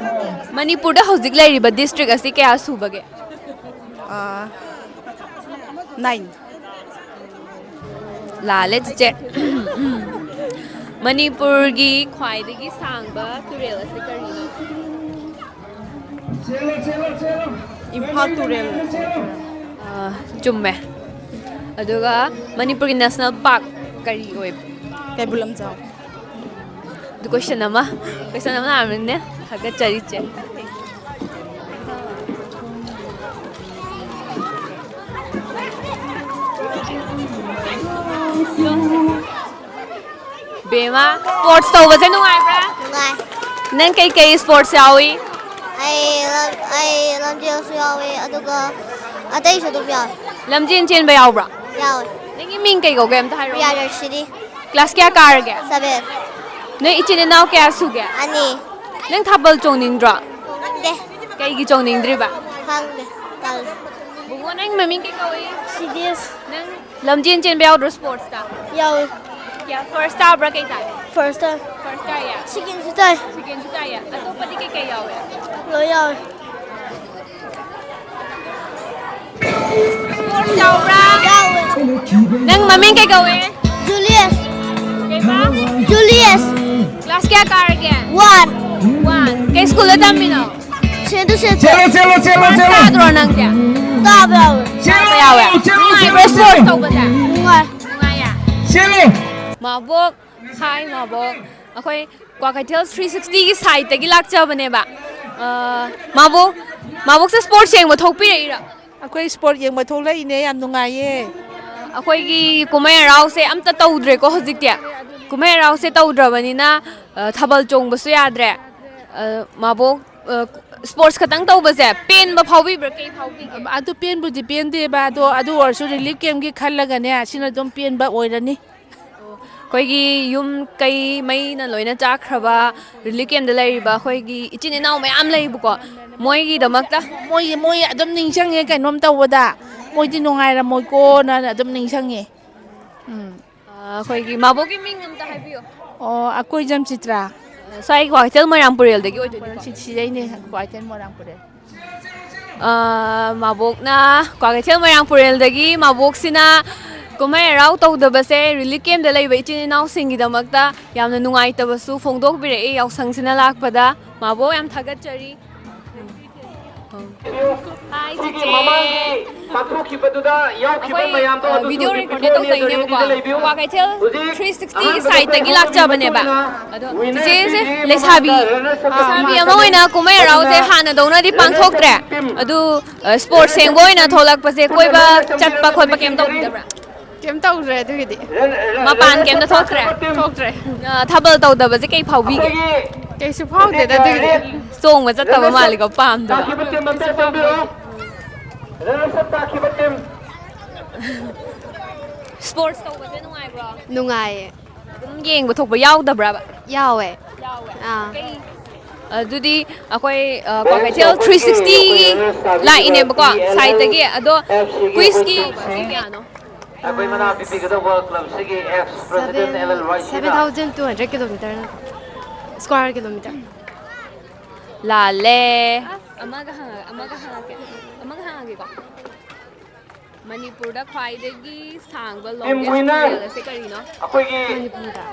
ꯃꯅꯤꯄꯨꯔꯗ ꯍꯧꯖꯤꯛ ꯂꯩꯔꯤꯕ district ꯑꯁꯤ ꯀꯌꯥ ꯁꯨꯕꯒꯦ? ꯑꯥ, nine꯫ ꯂꯥꯜꯂꯦ, ꯆꯤꯆꯦ꯫ ꯃꯅꯤꯄꯨꯔꯒꯤ ꯈ꯭ꯋꯥꯏꯗꯒꯤ ꯁꯥꯡꯕ ꯇꯨꯔꯦꯜ ꯑꯁꯤ ꯀꯔꯤꯅꯣ? ꯏꯝꯐꯥꯜ ꯇꯨꯔꯦꯜ꯫ ꯑꯥ, ꯆꯨꯝꯃꯦ꯫ ꯑꯗꯨꯒ ꯃꯅꯤꯄꯨꯔꯒꯤ national park ꯀꯔꯤ ꯑꯣꯏꯕ? ꯀꯩꯕꯨꯜ ꯂꯝꯖꯥꯎ꯫ ꯑꯗꯨ question ꯑꯃ, question ꯑꯃ ꯂꯥꯛꯑꯕꯅꯤꯅꯦ꯫ ꯊꯥꯒꯠꯆꯔꯤ, ꯆꯦ꯫ ꯕꯦꯃꯥ, sports ꯇꯧꯕꯁꯦ ꯅꯨꯡꯉꯥꯏꯕ꯭ꯔꯥ? ꯅꯨꯡꯉꯥꯏ꯫ ꯅꯪ ꯀꯩꯀꯩ sports ꯌꯥꯎꯏ? ꯑꯩ ꯂꯝ-, ꯑꯩ ꯂꯝꯖꯦꯜꯁꯨ ꯌꯥꯎꯏ, ꯑꯗꯨꯒ ꯑꯇꯩꯁꯨ ꯑꯗꯨꯝ ꯌꯥꯎꯏ꯫ ꯂꯝꯖꯦꯟ ꯆꯦꯟꯕ ꯌꯥꯎꯕ꯭ꯔꯥ? ꯌꯥꯎꯋꯦ꯫ ꯅꯪꯒꯤ ꯃꯤꯡ ꯀꯩ ꯀꯧꯒꯦ? ꯑꯝꯇ ꯍꯥꯏꯔꯛꯑꯣ꯫ ꯄ꯭ꯔꯤꯌꯥꯗꯔꯁꯤꯅꯤ꯫ ꯀ꯭ꯂꯥꯁ ꯀꯌꯥ ꯀꯥꯔꯒꯦ? ꯁꯚꯦꯟ꯫ ꯅꯣꯏ ꯏꯆꯤꯟ ꯏꯅꯥꯎ ꯀꯌꯥ ꯁꯨꯒꯦ? ꯑꯅꯤ꯫ ꯅꯪ ꯊꯥꯕꯜ ꯆꯣꯡꯅꯤꯡꯗ꯭ꯔꯣ? ꯆꯣꯡꯅꯤꯡꯗꯦ꯫ ꯀꯩꯒꯤ ꯆꯣꯡꯅꯤꯡꯗ꯭ꯔꯤꯕ? ꯈꯪꯗꯦ꯫ ꯇꯜꯂꯦ꯫ ꯕꯨꯡꯉꯣ, ꯅꯪ ꯃꯃꯤꯡ ꯀꯩ ꯀꯧꯏ? ꯁꯤꯗꯤꯁ꯫ ꯅꯪ ꯂꯝꯖꯦꯟ ꯆꯦꯟꯕ ꯌꯥꯎꯗ꯭ꯔꯣ ꯁ꯭ꯄꯣꯔꯠꯁꯇ? ꯌꯥꯎꯏ꯫ ꯀꯌꯥ, ꯐꯥꯔꯁ ꯇꯥꯕ꯭ꯔꯥ ꯀꯩ ꯇꯥꯏ? ꯐꯥꯔꯁ ꯇꯥꯏ꯫ ꯐꯥꯔꯁ ꯇꯥꯏꯌꯦ? ꯁꯦꯀꯦꯟꯁꯨ ꯇꯥꯏ꯫ ꯁꯦꯀꯦꯟꯁꯨ ꯇꯥꯏꯌꯦ? ꯑꯇꯣꯞꯄꯗꯤ ꯀꯩ ꯀꯩ ꯌꯥꯎꯋꯦ? ꯂꯣꯏ ꯌꯥꯎꯏ꯫ ꯁ꯭ꯄꯣꯔꯠꯁ ꯌꯥꯎꯕ꯭ꯔꯥ? ꯌꯥꯎꯋꯦ꯫ ꯅꯪ ꯃꯃꯤꯡ ꯀꯩ ꯀꯧꯋꯦ? ꯖꯨꯂꯤꯌꯁ꯫ ꯀꯩꯕ? ꯖꯨꯂꯤꯌꯁ꯫ ꯀ꯭ꯂꯥꯁ ꯀꯌꯥ ꯀꯥꯔꯒꯦ? ꯋꯥꯟ꯫ ꯋꯥꯟ꯫ ꯀꯩ ꯁ꯭ꯀꯨꯜꯗ ꯇꯝꯃꯤꯅꯣ? ꯁꯦꯟ ꯖꯣꯁꯦꯐꯇ꯫ ꯆꯦꯜꯂꯣ, ꯆꯦꯜꯂꯣ, ꯆꯦꯜꯂꯣ, ꯐꯥꯔꯁ ꯆꯦꯜꯂꯣ꯫ ꯇꯥꯗ꯭ꯔꯣ ꯅꯪꯗꯤ? ꯇꯥꯕ ꯌꯥꯎꯋꯦ꯫ ꯆꯦꯜꯂꯣ, ꯇꯥꯕ ꯌꯥꯎꯋꯦ꯫ ꯆꯦꯜꯂꯣ, ꯅꯨꯡꯉꯥꯏꯕ꯭ꯔꯣ ꯆꯦꯜꯂꯣ꯫ ꯁ꯭ꯄꯣꯔꯠꯁ ꯇꯧꯕꯁꯦ? ꯅꯨꯡꯉꯥꯏ꯫ ꯅꯨꯡꯉꯥꯏꯌꯦ? ꯆꯦꯜꯂꯣ꯫ ꯃꯥꯕꯣꯛ, ꯍꯥꯏ ꯃꯥꯕꯣꯛ꯫ ꯑꯩꯈꯣꯏ ꯀ꯭ꯋꯥꯀꯩꯊꯦꯜ ꯊ꯭ꯔꯤ ꯁꯤꯛꯁꯇꯤꯒꯤ ꯁꯥꯏꯠꯇꯒꯤ ꯂꯥꯛꯆꯕꯅꯦꯕ꯫ ꯑ, ꯃꯥꯕꯣꯛ, ꯃꯥꯕꯣꯛꯁꯦ ꯁ꯭ꯄꯣꯔꯠꯁ ꯌꯦꯡꯕ ꯊꯣꯛꯄꯤꯔꯛꯏꯔꯣ? ꯑꯩꯈꯣꯏ ꯁ꯭ꯄꯣꯔꯠ ꯌꯦꯡꯕ ꯊꯣꯛꯂꯛꯏꯅꯦ, ꯌꯥꯝ ꯅꯨꯡꯉꯥꯏꯌꯦ꯫ ꯑꯩꯈꯣꯏꯒꯤ ꯀꯨꯝꯍꯩ ꯍꯔꯥꯎꯁꯦ ꯑꯝꯇ ꯇꯧꯗ꯭ꯔꯦꯀꯣ ꯍꯧꯖꯤꯛꯇꯤ꯫ ꯀꯨꯝꯍꯩ ꯍꯔꯥꯎꯁꯦ ꯇꯧꯗ꯭ꯔꯕꯅꯤꯅ, ꯑ, ꯊꯥꯕꯜ ꯆꯣꯡꯕꯁꯨ ꯌꯥꯗ꯭ꯔꯦ꯫ ꯑ, ꯃꯥꯕꯣꯛ, ꯑ, ꯁ꯭ꯄꯣꯔꯠꯁ ꯈꯛꯇꯪ ꯇꯧꯕꯁꯦ ꯄꯦꯟꯕ ꯐꯥꯎꯕꯤꯕ꯭ꯔꯥ? ꯀꯩ ꯐꯥꯎꯕꯤꯒꯦ? ꯑꯗꯨ ꯄꯦꯟꯕꯨꯗꯤ ꯄꯦꯟꯗꯦꯕ, ꯑꯗꯣ ꯑꯗꯨ ꯑꯣꯏꯔꯁꯨ ꯔꯤꯂꯤꯐ ꯀꯦꯝꯞꯀꯤ ꯈꯜꯂꯒꯅꯦ, ꯁꯤꯅ ꯑꯗꯨꯝ ꯄꯦꯟꯕ ꯑꯣꯏꯔꯅꯤ꯫ ꯑꯩꯈꯣꯏꯒꯤ ꯌꯨꯝ ꯀꯩ ꯃꯩꯅ ꯂꯣꯏꯅ ꯆꯥꯛꯈ꯭ꯔꯕ, ꯔꯤꯂꯤꯐ ꯀꯦꯝꯞꯇ ꯂꯩꯔꯤꯕ ꯑꯩꯈꯣꯏꯒꯤ ꯏꯆꯤꯟ ꯏꯅꯥꯎ ꯃꯌꯥꯝ ꯂꯩꯕꯀꯣ, ꯃꯣꯏꯒꯤꯗꯃꯛꯇ꯫ ꯃꯣꯏ, ꯃꯣꯏ ꯑꯗꯨꯝ ꯅꯤꯡꯁꯤꯡꯉꯦ ꯀꯩꯅꯣꯝ ꯇꯧꯕꯗ, ꯃꯣꯏꯗꯤ ꯅꯨꯡꯉꯥꯏꯔꯝꯃꯣꯏꯀꯣꯅ ꯑꯗꯨꯝ ꯅꯤꯡꯁꯤꯡꯉꯦ꯫ ꯎꯝ꯫ ꯑ, ꯑꯩꯈꯣꯏꯒꯤ ꯃꯥꯕꯣꯛꯀꯤ ꯃꯤꯡ ꯑꯝꯇ ꯍꯥꯏꯕꯤꯌꯨ꯫ ꯑꯣ, ꯑꯀꯣꯏꯖꯝ ꯆꯤꯇ꯭ꯔꯥ꯫ ꯁ꯭ꯋꯥꯏ ꯀ꯭ꯋꯥꯀꯩꯊꯦꯜ ꯃꯣꯏꯔꯥꯡ ꯄꯨꯔꯦꯜꯗꯒꯤ ꯑꯣꯏꯗꯣꯏꯅꯤꯀꯣ? ꯁꯤ-, ꯁꯤꯗꯩꯅꯦ, ꯀ꯭ꯋꯥꯀꯩꯊꯦꯜ ꯃꯣꯏꯔꯥꯡ ꯄꯨꯔꯦꯜ꯫ ꯑ, ꯃꯥꯕꯣꯛꯅ ꯀ꯭ꯋꯥꯀꯩꯊꯦꯜ ꯃꯣꯏꯔꯥꯡ ꯄꯨꯔꯦꯜꯗꯒꯤ ꯃꯥꯕꯣꯛꯁꯤꯅ ꯀꯨꯝꯍꯩ ꯍꯔꯥꯎ ꯇꯧꯗꯕꯁꯦ ꯔꯤꯂꯤꯐ ꯀꯦꯝꯞꯇ ꯂꯩꯕ ꯏꯆꯤꯟ ꯏꯅꯥꯎꯁꯤꯡꯒꯤꯗꯃꯛꯇ ꯌꯥꯝꯅ ꯅꯨꯡꯉꯥꯏꯇꯕꯁꯨ ꯐꯣꯡꯗꯣꯛꯄꯤꯔꯛꯏ ꯌꯥꯎꯁꯪꯁꯤꯅ ꯂꯥꯛꯄꯗ꯫ ꯃꯥꯕꯣꯛ, ꯌꯥꯝ ꯊꯥꯒꯠꯆꯔꯤ꯫ ꯍꯥꯏ, ꯁꯤꯒꯤ ꯆꯤꯆꯦ꯫ ꯃꯃꯥꯡꯒꯤ ꯄꯥꯡꯊꯣꯛꯈꯤꯕꯗꯨꯗ ꯌꯥꯎꯈꯤꯕ ꯑꯩꯈꯣꯏ, ꯃꯌꯥꯝꯗꯣ ꯑ, ꯍꯧꯖꯤꯛ video ꯍꯧꯖꯤꯛ record ꯄꯤꯊꯣꯛꯑꯅꯤ, ꯑꯗꯨ ꯇꯧꯖꯩꯅꯦꯕꯀꯣ꯫ readyꯗ ꯂꯩꯕꯤꯌꯨ꯫ ꯀ꯭ꯋꯥꯀꯩꯊꯦꯜ ꯍꯧꯖꯤꯛ three sixty ꯑꯍꯥꯟꯕꯗ ꯁꯥꯏꯠꯇꯒꯤ ꯄꯥꯡꯊꯣꯛꯈꯤꯕ ꯂꯥꯛꯆꯕꯅꯦꯕ꯫ ꯃꯇꯨꯡ ꯏꯟꯅ ꯑꯗꯣ winner ꯆꯤꯆꯦꯁꯦ ꯇ꯭ꯔꯣꯐꯤꯒꯤ ꯂꯩꯁꯥꯕꯤ, ꯃꯃꯥꯡꯗ runner up ꯂꯩꯁꯥꯕꯤ ꯑꯃ ꯑꯣꯏꯅ ꯀꯨꯝꯍꯩ ꯍꯔꯥꯎꯁꯦ ꯃꯇꯨꯡ ꯏꯟꯅ ꯍꯥꯟꯅꯗꯧꯅꯗꯤ runner up ꯄꯥꯡꯊꯣꯛꯇ꯭ꯔꯦ꯫ ꯇꯤꯝ ꯑꯗꯨ, ꯑ, ꯁ꯭ꯄꯣꯔꯠꯁ ꯌꯦꯡꯕ ꯑꯣꯏꯅ ꯊꯣꯛꯂꯛꯄꯁꯦ ꯄꯨꯟꯅ ꯀꯣꯏꯕ ꯂꯣꯏꯅ ꯆꯠꯄ ꯆꯪꯕꯤꯔꯒ ꯈꯣꯠꯄ ꯀꯩꯝ ꯆꯪꯕꯤꯔꯒ ꯇꯧꯕꯤꯗꯕ꯭ꯔꯥ? ꯀꯩꯝ ꯇꯧꯗ꯭ꯔꯦ ꯑꯗꯨꯒꯤꯗꯤ꯫ ꯔꯟ-, ꯔꯟ-, ꯃꯄꯥꯟ ꯔꯟꯅꯔꯁ ꯀꯩꯝꯇ ꯑꯞ ꯊꯣꯛꯇ꯭ꯔꯦ? ꯇꯥꯈꯤꯕ ꯇꯤꯝ꯫ ꯊꯣꯛꯇ꯭ꯔꯦ꯫ ꯑ, ꯊꯥꯕꯜ ꯇꯧꯗꯕꯁꯦ ꯀꯩ ꯐꯥꯎꯕꯤꯒꯦ? ꯑꯩꯈꯣꯏꯒꯤ ꯀꯩꯁꯨ ꯐꯥꯎꯗꯦꯗ ꯑꯇꯦꯛ ꯑꯗꯨꯒꯤꯗꯤ꯫ ꯔꯦꯠ ꯆꯣꯡꯕ ꯆꯠꯇꯕ ꯔꯟꯅꯔꯁ ꯑꯞ ꯃꯥꯜꯂꯤꯀꯣ, ꯄꯥꯝꯗꯕ꯫ ꯇꯥꯈꯤꯕ ꯇꯤꯝ ꯑꯝꯇ ꯆꯪꯕꯤꯔꯛꯑꯣ꯫ ꯔꯟꯅꯔꯁ ꯑꯞ ꯇꯥꯈꯤꯕ ꯇꯤꯝ꯫ ꯁ꯭ꯄꯣꯔꯠꯁ ꯇꯧꯕꯁꯦ ꯅꯨꯡꯉꯥꯏꯕ꯭ꯔꯣ? ꯅꯨꯡꯉꯥꯏꯌꯦ꯫ ꯑꯗꯨꯝ ꯌꯦꯡꯕ ꯊꯣꯛꯄ ꯌꯥꯎꯗꯕ꯭ꯔꯕ? ꯌꯥꯎꯋꯦ꯫ ꯌꯥꯎꯋꯦ꯫ ꯑꯥ꯫ ꯀꯩ ꯑꯗꯨꯗꯤ ꯑꯩꯈꯣꯏ ꯑ, ꯀ꯭ꯋꯥꯀꯩꯊꯦꯜ ꯊ꯭ꯔꯤ ꯁꯤꯛꯁꯇꯤꯒꯤ ꯂꯥꯛꯏꯅꯦꯕꯀꯣ, ꯁꯥꯏꯠꯇꯒꯤ꯫ ꯑꯗꯣ ꯀ꯭ꯋꯤꯁꯀꯤ ꯀꯌꯥꯅꯣ? ꯑꯩꯈꯣꯏ ꯃꯅꯥ ꯄꯤꯕꯤꯒꯗꯧꯕ ꯀ꯭ꯂꯕꯁꯤꯒꯤ ꯑꯦꯛꯁ ꯄ꯭ꯔꯦꯁꯤꯗꯦꯟ ꯑꯦꯜ ꯑꯦꯜ ꯔꯣꯏꯁꯤꯅ seven thousand two hundred kilometre square kilometre. ꯂꯥꯜꯂꯦ꯫ ꯑꯃꯒ ꯍꯪꯉ- ꯑꯃꯒ ꯍꯪꯉꯛꯀꯦ꯫ ꯑꯃꯒ ꯍꯪꯉꯛꯀꯦꯀꯣ꯫ ꯃꯅꯤꯄꯨꯔꯗ ꯈ꯭ꯋꯥꯏꯗꯒꯤ ꯁꯥꯡꯕ ꯇꯤꯝ ꯂꯣꯡꯒꯦꯁ ꯋꯤꯅꯔ ꯇꯨꯔꯦꯜ ꯑꯁꯦ ꯀꯔꯤꯅꯣ? ꯑꯩꯈꯣꯏꯒꯤ ꯃꯅꯤꯄꯨꯔꯗ꯫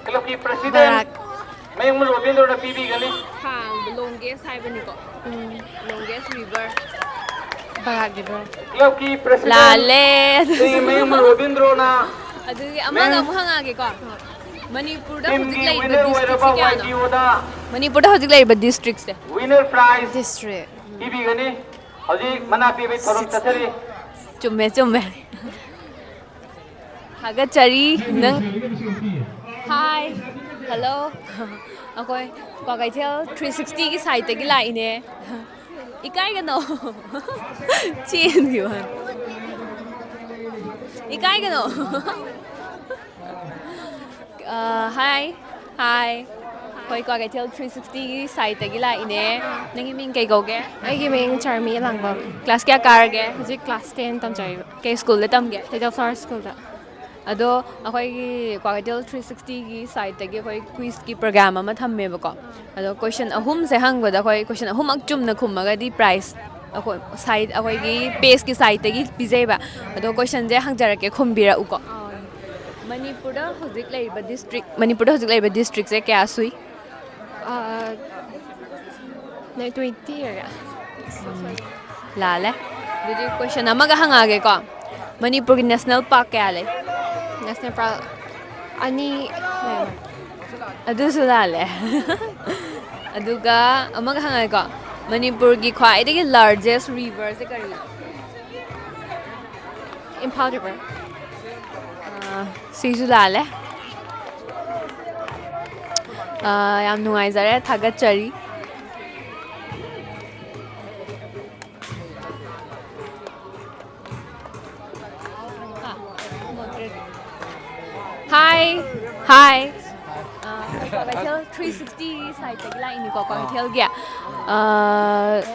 ꯀ꯭ꯂꯕꯀꯤ ꯄ꯭ꯔꯦꯁꯤꯗꯦꯟ ꯕꯔꯥꯛ꯫ ꯃꯌꯨꯝ ꯔꯣꯕꯤꯟꯗ꯭ꯔꯣꯅ ꯄꯤꯕꯤꯒꯅꯤ꯫ ꯁꯥꯡꯕ ꯂꯣꯡꯒꯦꯁ ꯍꯥꯏꯕꯅꯤꯀꯣ꯫ Um. Longest river. Barak river. ꯀ꯭ꯂꯕꯀꯤ ꯄ꯭ꯔꯦꯁꯤꯗꯦꯟ ꯂꯥꯜꯂꯦ꯫ ꯁ꯭ꯔꯤ ꯃꯌꯨꯝ ꯔꯣꯕꯤꯟꯗ꯭ꯔꯣꯅ ꯑꯗꯨꯗꯤ ꯑꯃꯒ ꯑꯃꯨꯛ ꯍꯪꯉꯛꯑꯒꯦꯀꯣ꯫ ꯃꯅꯤꯄꯨꯔꯗ ꯍꯧꯖꯤꯛ ꯇꯤꯝꯒꯤ ꯂꯩꯔꯤꯕ ꯋꯤꯅꯔ ꯑꯣꯏꯔꯕ ꯗꯤꯁꯇ꯭ꯔꯤꯛꯁꯦ ꯀꯌꯥꯅꯣ? ꯋꯥꯏ ꯖꯤ ꯑꯣꯗ ꯃꯅꯤꯄꯨꯔꯗ ꯍꯧꯖꯤꯛ ꯂꯩꯔꯤꯕ ꯗꯤꯁꯇ꯭ꯔꯤꯛꯁꯦ꯫ Winner prize district. ꯄꯤꯕꯤꯒꯅꯤ꯫ ꯍꯧꯖꯤꯛ ꯃꯅꯥ ꯄꯤꯕꯒꯤ ꯊꯧꯔꯝ ꯆꯠꯊꯔꯤ꯫ ꯆꯨꯝꯃꯦ, ꯆꯨꯝꯃꯦ꯫ ꯊꯥꯒꯠꯆꯔꯤ ꯅꯪ꯫ ꯍꯥꯏ꯫ ꯍꯜꯂꯣ꯫ ꯑꯩꯈꯣꯏ ꯀ꯭ꯋꯥꯀꯩꯊꯦꯜ ꯊ꯭ꯔꯤ ꯁꯤꯛꯁꯇꯤꯒꯤ ꯁꯥꯏꯠꯇꯒꯤ ꯂꯥꯛꯏꯅꯦ꯫ ꯏꯀꯥꯏꯒꯅꯣ꯫ ꯆꯦꯟꯈꯤꯕ ꯋꯥꯅꯤ꯫ ꯏꯀꯥꯏꯒꯅꯣ꯫ ꯑ, ꯍꯥꯏ꯫ ꯍꯥꯏ꯫ ꯑꯩꯈꯣꯏ ꯀ꯭ꯋꯥꯀꯩꯊꯦꯜ ꯊ꯭ꯔꯤ ꯁꯤꯛꯁꯇꯤꯒꯤ ꯁꯥꯏꯠꯇꯒꯤ ꯂꯥꯛꯏꯅꯦ꯫ ꯅꯪꯒꯤ ꯃꯤꯡ ꯀꯩ ꯀꯧꯒꯦ? ꯑꯩꯒꯤ ꯃꯤꯡ ꯆꯥꯔꯃꯤ ꯑꯂꯥꯡꯕꯝ꯫ ꯀ꯭ꯂꯥꯁ ꯀꯌꯥ ꯀꯥꯔꯒꯦ? ꯍꯧꯖꯤꯛ ꯀ꯭ꯂꯥꯁ ꯇꯦꯟ ꯇꯝꯖꯔꯤꯕ꯫ ꯀꯩ ꯁ꯭ꯀꯨꯜꯗ ꯇꯝꯒꯦ? ꯂꯤꯇꯜ ꯐ꯭ꯂꯥꯋꯔ ꯁ꯭ꯀꯨꯜꯗ꯫ ꯑꯗꯣ ꯑꯩꯈꯣꯏꯒꯤ ꯀ꯭ꯋꯥꯀꯩꯊꯦꯜ ꯊ꯭ꯔꯤ ꯁꯤꯛꯁꯇꯤꯒꯤ ꯁꯥꯏꯠꯇꯒꯤ ꯑꯩꯈꯣꯏ ꯀ꯭ꯋꯤꯁꯀꯤ ꯄ꯭ꯔꯣꯒ꯭ꯔꯥꯝ ꯑꯃ ꯊꯝꯃꯦꯕꯀꯣ꯫ ꯑꯗꯣ ꯀꯣꯏꯁꯟ ꯑꯍꯨꯝꯁꯦ ꯍꯪꯕꯗ ꯑꯩꯈꯣꯏ ꯀꯣꯏꯁꯟ ꯑꯍꯨꯝꯃꯛ ꯆꯨꯝꯅ ꯈꯨꯝꯃꯒꯗꯤ ꯄ꯭ꯔꯥꯏꯖ ꯑꯩꯈꯣꯏ ꯁꯥꯏꯠ, ꯑꯩꯈꯣꯏꯒꯤ ꯄꯦꯖꯀꯤ ꯁꯥꯏꯠꯇꯒꯤ ꯄꯤꯖꯩꯕ꯫ ꯑꯗꯣ ꯀꯣꯏꯁꯟꯁꯦ ꯍꯪꯖꯔꯛꯀꯦ, ꯈꯨꯝꯕꯤꯔꯛꯎꯀꯣ꯫ ꯃꯅꯤꯄꯨꯔꯗ ꯍꯧꯖꯤꯛ ꯂꯩꯔꯤꯕ ꯗꯤꯁꯇ꯭ꯔꯤꯛ, ꯃꯅꯤꯄꯨꯔꯗ ꯍꯧꯖꯤꯛ ꯂꯩꯔꯤꯕ ꯗꯤꯁꯇ꯭ꯔꯤꯛꯁꯦ ꯀꯌꯥ ꯁꯨꯏ? ꯇ꯭ꯋꯦꯟꯇꯤ ꯑꯣꯏꯔꯦ꯫ ꯂꯥꯜꯂꯦ꯫ ꯑꯗꯨꯗꯤ ꯀꯣꯏꯁꯟ ꯑꯃꯒ ꯍꯪꯉꯛꯑꯒꯦꯀꯣ꯫ ꯃꯅꯤꯄꯨꯔꯒꯤ ꯅꯦꯁꯅꯦꯜ ꯄꯥꯔꯛ ꯀꯌꯥ ꯂꯩ? ꯅꯦꯁꯅꯦꯜ ꯄꯥꯔꯛ ꯑꯅꯤ ꯂꯩꯕ꯫ ꯑꯗꯨꯁꯨ ꯂꯥꯜꯂꯦ꯫ ꯑꯗꯨꯒ ꯑꯃꯒ ꯍꯪꯉꯛꯑꯒꯦꯀꯣ꯫ ꯃꯅꯤꯄꯨꯔꯒꯤ ꯈ꯭ꯋꯥꯏꯗꯒꯤ ꯂꯥꯔꯖꯦꯁ ꯔꯤꯚꯔꯁꯦ ꯀꯔꯤꯅꯣ? ꯏꯝꯐꯥꯜ ꯔꯤꯚꯔ꯫ ꯑꯥ, ꯁꯤꯁꯨ ꯂꯥꯜꯂꯦ꯫ ꯑꯥ, ꯌꯥꯝ ꯅꯨꯡꯉꯥꯏꯖꯔꯦ, ꯊꯥꯒꯠꯆꯔꯤ꯫ Hi. ꯑ, ꯀ꯭ꯋꯥꯀꯩꯊꯦꯜ ꯊ꯭ꯔꯤ ꯁꯤꯛꯁꯇꯤ ꯁꯥꯏꯠꯇꯒꯤ ꯂꯥꯛꯏꯅꯤꯀꯣ, ꯀ꯭ꯋꯥꯀꯩꯊꯦꯜꯒꯤ꯫ ꯑ,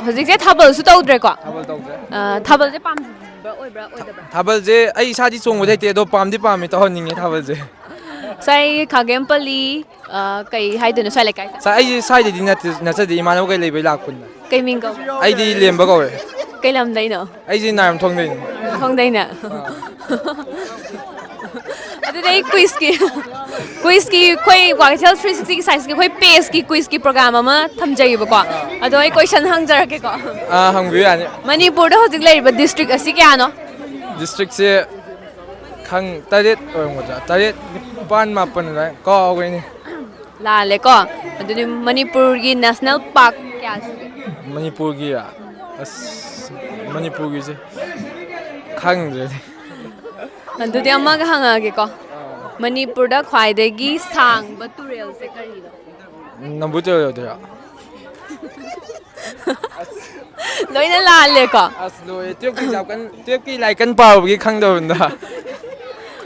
ꯍꯧꯖꯤꯛꯁꯦ ꯊꯥꯕꯜꯁꯨ ꯇꯧꯗ꯭ꯔꯦꯀꯣ? ꯊꯥꯕꯜ ꯇꯧꯗ꯭ꯔꯦ꯫ ꯑ, ꯊꯥꯕꯜꯁꯦ ꯄꯥꯝꯕ ꯑꯣꯏꯕ꯭ꯔꯥ, ꯑꯣꯏꯗꯕ꯭ꯔꯥ? ꯊꯥꯕꯜꯁꯦ ꯑꯩ ꯏꯁꯥꯗꯤ ꯆꯣꯡꯕꯗꯤ ꯍꯩꯇꯦ, ꯑꯗꯣ ꯄꯥꯝꯗꯤ ꯄꯥꯝꯃꯤ, ꯇꯧꯍꯟꯅꯤꯡꯉꯦ ꯊꯥꯕꯜꯁꯦ꯫ ꯉꯁꯥꯏ ꯈꯥꯒꯦꯝꯄꯜꯂꯤ, ꯑ, ꯀꯩ ꯍꯥꯏꯗꯣꯏꯅꯣ, ꯁ꯭ꯋꯥꯏ ꯂꯩꯀꯥꯏꯗ? ꯁꯥ-, ꯑꯩꯁꯦ ꯁ꯭ꯋꯥꯏꯗꯩꯗꯤ ꯅꯠꯇꯦ, ꯅꯠꯆꯗꯦ, ꯏꯃꯥꯟꯅꯕꯈꯩ ꯂꯩꯕꯩ ꯂꯥꯛꯄꯅꯤ꯫ ꯀꯩ ꯃꯤꯡ ꯀꯧꯕ? ꯑꯩꯗꯤ ꯂꯦꯝꯕ ꯀꯧꯋꯦ꯫ ꯀꯩ ꯂꯝꯗꯩꯅꯣ? ꯑꯩꯁꯦ ꯅꯥꯏꯔꯝ ꯊꯣꯡꯗꯩꯅꯤ꯫ ꯊꯣꯡꯗꯩꯅ? ꯑꯗꯨꯗꯤ ꯑꯩ ꯀ꯭ꯋꯤꯁꯀꯤ, ꯀ꯭ꯋꯤꯁꯀꯤ ꯑꯩꯈꯣꯏ ꯀ꯭ꯋꯥꯀꯩꯊꯦꯜ ꯊ꯭ꯔꯤ ꯁꯤꯛꯁꯇꯤꯒꯤ ꯁꯥꯏꯠꯁꯀꯤ ꯑꯩꯈꯣꯏ ꯄꯦꯖꯀꯤ ꯀ꯭ꯋꯤꯁꯀꯤ ꯄ꯭ꯔꯣꯒ꯭ꯔꯥꯝ ꯑꯃ ꯊꯝꯖꯩꯌꯦꯕꯀꯣ꯫ ꯑꯗꯣ ꯑꯩ ꯀꯣꯏꯁꯟ ꯍꯪꯖꯔꯛꯀꯦꯀꯣ꯫ ꯑꯥ, ꯍꯪꯕꯤꯌꯨ ꯌꯥꯅꯤ꯫ ꯃꯅꯤꯄꯨꯔꯗ ꯍꯧꯖꯤꯛ ꯂꯩꯔꯤꯕ ꯗꯤꯁꯇ꯭ꯔꯤꯛ ꯑꯁꯤ ꯀꯌꯥꯅꯣ? ꯗꯤꯁꯇ꯭ꯔꯤꯛꯁꯦ ꯈꯪ-, ꯇꯔꯦꯠ ꯑꯣꯏꯔꯝꯒꯗ꯭ꯔꯥ? ꯇꯔꯦꯠ, ꯅꯤꯄꯥꯟ, ꯃꯥꯄꯟ ꯑꯗꯨꯃꯥꯏꯅ ꯀꯥꯎꯈ꯭ꯔꯦꯅꯦ꯫ ꯂꯥꯜꯂꯦꯀꯣ꯫ ꯑꯗꯨꯗꯤ ꯃꯅꯤꯄꯨꯔꯒꯤ ꯅꯦꯁꯅꯦꯜ ꯄꯥꯔꯛ ꯀꯌꯥ ꯁꯨꯒꯦ? ꯃꯅꯤꯄꯨꯔꯒꯤ, ꯑꯁ, ꯃꯅꯤꯄꯨꯔꯒꯤꯁꯦ ꯈꯪꯗ꯭ꯔꯦꯅꯦ꯫ ꯑꯗꯨꯗꯤ ꯑꯃꯒ ꯍꯪꯉꯛꯑꯒꯦꯀꯣ꯫ ꯃꯅꯤꯄꯨꯔꯗ ꯈ꯭ꯋꯥꯏꯗꯒꯤ ꯁꯥꯡꯕ ꯇꯨꯔꯦꯜꯁꯦ ꯀꯔꯤꯅꯣ? ꯅꯝꯕꯨꯜ ꯇꯨꯔꯦꯜ ꯑꯣꯏꯗꯣꯏꯔꯣ? ꯂꯣꯏꯅ ꯂꯥꯜꯂꯦꯀꯣ? ꯑꯁ, ꯂꯣꯏꯔꯦ꯫ ꯇꯨꯌꯦꯜꯞꯀꯤ ꯑꯦꯛꯖꯥꯝ ꯀꯟ-, ꯇꯨꯌꯦꯜꯞꯀꯤ ꯂꯥꯏꯔꯤꯛ ꯀꯟꯅ ꯄꯥꯔꯨꯕꯒꯤ ꯈꯪꯗꯕꯅꯤꯗ꯫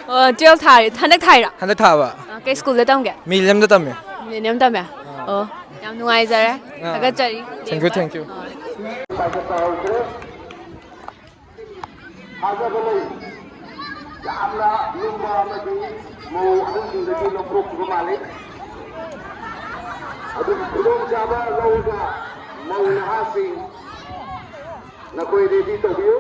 ꯑꯣ, ꯇꯨꯌꯦꯜꯞ ꯊꯥꯔꯤ-, ꯍꯟꯗꯛ ꯊꯥꯏꯔꯣ? ꯍꯟꯗꯛ ꯊꯥꯕ꯫ ꯑ, ꯀꯩ ꯁ꯭ꯀꯨꯜꯗ ꯇꯝꯒꯦ? ꯃꯤꯂꯦꯅꯤꯌꯝꯗ ꯇꯝꯃꯦ꯫ ꯃꯤꯂꯦꯅꯤꯌꯝ ꯇꯝꯃꯦ? ꯑꯣ, ꯌꯥꯝ ꯅꯨꯡꯉꯥꯏꯖꯔꯦ꯫ ꯑꯥ꯫ ꯊꯥꯒꯠꯆꯔꯤ꯫ Thank you, thank you꯫ ꯑꯥ꯫ ꯊꯥꯖꯕ ꯂꯩ꯫ ꯌꯥꯝꯅ ꯂꯨꯝꯕ ꯑꯃꯗꯤ ꯃꯧ ꯑꯍꯨꯝꯁꯤꯡꯗꯒꯤ ꯂꯧꯊꯣꯛꯈꯤꯕ ꯃꯥꯜꯂꯤ꯫ ꯑꯗꯨꯒꯤ ꯈꯨꯗꯣꯡꯆꯥꯕ ꯂꯧꯔꯒ ꯃꯧ ꯅꯍꯥꯁꯤꯡ ꯅꯈꯣꯏ ꯔꯦꯗꯤ ꯇꯧꯕꯤꯌꯨ꯫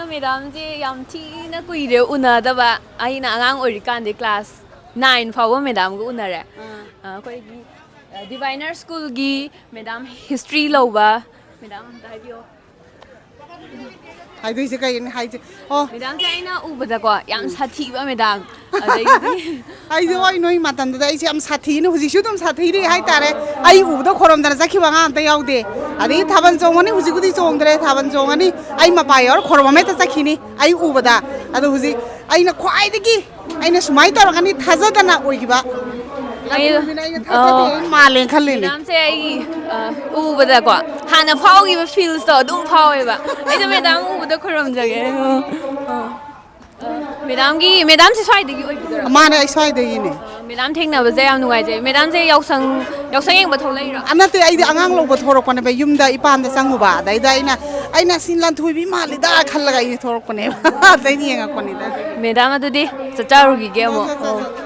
ꯃꯦꯗꯥꯝꯁꯦ ꯌꯥꯝ ꯊꯤꯅ ꯀꯨꯏꯔꯦ ꯎꯅꯗꯕ꯫ ꯑꯩꯅ ꯑꯉꯥꯡ ꯑꯣꯏꯔꯤꯀꯥꯟꯗꯤ ꯀ꯭ꯂꯥꯁ ꯅꯥꯏꯟ ꯐꯥꯎꯕ ꯃꯦꯗꯥꯝꯒ ꯎꯅꯔꯦ꯫ ꯑꯥ꯫ ꯑ, ꯑꯩꯈꯣꯏꯒꯤ, ꯑ, ꯗꯤꯚꯥꯏꯅꯔ ꯁ꯭ꯀꯨꯜꯒꯤ ꯃꯦꯗꯥꯝ ꯍꯤꯁꯇ꯭ꯔꯤ ꯂꯧꯕ꯫ ꯃꯦꯗꯥꯝ ꯑꯝꯇ ꯍꯥꯏꯕꯤꯌꯣ꯫ ꯍꯥꯏꯗꯣꯏꯁꯦ ꯀꯩꯅꯣ ꯍꯥꯏꯁꯦ? ꯑꯣ꯫ ꯃꯦꯗꯥꯝꯁꯦ ꯑꯩꯅ ꯎꯕꯗꯀꯣ ꯌꯥꯝ ꯁꯥꯊꯤꯕ ꯃꯦꯗꯥꯝ꯫ ꯑꯗꯒꯤꯗꯤ ꯑꯩꯁꯦ, ꯍꯣꯏ, ꯅꯣꯏ ꯃꯇꯝꯗꯨꯗ ꯑꯩꯁꯦ ꯌꯥꯝ ꯁꯥꯊꯤꯅ, ꯍꯧꯖꯤꯛꯁꯨ ꯑꯗꯨꯝ ꯁꯥꯊꯤꯔꯤ ꯍꯥꯏꯇꯥꯔꯦ꯫ ꯑꯩ ꯎꯕꯗ ꯈꯣꯔꯝꯗꯅ ꯆꯠꯈꯤꯕ ꯑꯉꯥꯡ ꯑꯝꯇ ꯌꯥꯎꯗꯦ꯫ ꯑꯗꯒꯤ ꯊꯥꯕꯜ ꯆꯣꯡꯉꯅꯤ, ꯍꯧꯖꯤꯛꯄꯨꯗꯤ ꯆꯣꯡꯗ꯭ꯔꯦ, ꯊꯥꯕꯜ ꯆꯣꯡꯉꯅꯤ, ꯑꯩ ꯃꯄꯥ ꯌꯥꯎꯔ ꯈꯣꯔꯝꯕ ꯍꯦꯛꯇ ꯆꯠꯈꯤꯅꯤ ꯑꯩ ꯎꯕꯗ꯫ ꯑꯗꯣ ꯍꯧꯖꯤꯛ ꯑꯩꯅ ꯈ꯭ꯋꯥꯏꯗꯒꯤ, ꯑꯩꯅ ꯁꯨꯃꯥꯏꯅ ꯇꯧꯔꯛꯀꯅꯤ ꯊꯥꯖꯗꯅ ꯑꯣꯏꯈꯤꯕ꯫ ꯑꯩ, ꯑꯗꯨꯅ ꯑꯩꯅ ꯊꯥꯖꯗꯦ, ꯑꯣ꯫ ꯑꯩ ꯃꯥꯜꯂꯦꯅ ꯈꯜꯂꯤꯅꯦ꯫ ꯃꯦꯗꯥꯝꯁꯦ ꯑꯩ, ꯑ, ꯎꯕꯗꯀꯣ ꯍꯥꯟꯅ ꯐꯥꯎꯈꯤꯕ ꯐꯤꯜꯁꯇꯣ ꯑꯗꯨꯝ ꯐꯥꯎꯋꯦꯕ꯫ ꯑꯩꯗꯣ ꯃꯦꯗꯥꯝ ꯎꯕꯗ ꯈꯨꯔꯨꯝꯖꯒꯦ꯫ ꯑꯣ, ꯑꯣ꯫ ꯑ, ꯃꯦꯗꯥꯝꯒꯤ, ꯃꯦꯗꯥꯝꯁꯦ ꯁ꯭ꯋꯥꯏꯗꯒꯤ ꯑꯣꯏꯕꯤꯗꯣꯏꯔꯥ? ꯃꯥꯅꯦ, ꯑꯩ ꯁ꯭ꯋꯥꯏꯗꯒꯤꯅꯦ꯫ ꯑ, ꯃꯦꯗꯥꯝ ꯊꯦꯡꯅꯕꯁꯦ ꯌꯥꯝ ꯅꯨꯡꯉꯥꯏꯖꯩ꯫ ꯃꯦꯗꯥꯝꯁꯦ ꯌꯥꯎꯁꯪ, ꯌꯥꯎꯁꯪ ꯌꯦꯡꯕ ꯊꯣꯛꯂꯛꯏꯔꯣ? ꯑ, ꯅꯠꯇꯦ, ꯑꯩꯗꯤ ꯑꯉꯥꯡ ꯂꯧꯕ ꯊꯣꯛꯂꯛꯄꯅꯦꯕ, ꯌꯨꯝꯗ ꯏꯄꯥꯝꯗ ꯆꯪꯉꯨꯕ꯫ ꯑꯗꯩꯗ ꯑꯩꯅ, ꯑꯩꯅ ꯁꯤ ꯂꯟꯊꯣꯏꯕꯤ ꯃꯥꯜꯂꯤꯗ ꯈꯜꯂꯒ ꯑꯩꯁꯦ ꯊꯣꯛꯂꯛꯄꯅꯦꯕ꯫ ꯑꯗꯩ ꯌꯦꯡꯉꯛꯄꯅꯤꯗ꯫ ꯃꯦꯗꯥꯝ, ꯑꯗꯨꯗꯤ ꯆꯠꯆꯔꯨꯈꯤꯒꯦ ꯑꯃꯨꯛ꯫ ꯆꯠ, ꯆꯠ, ꯆꯠ꯫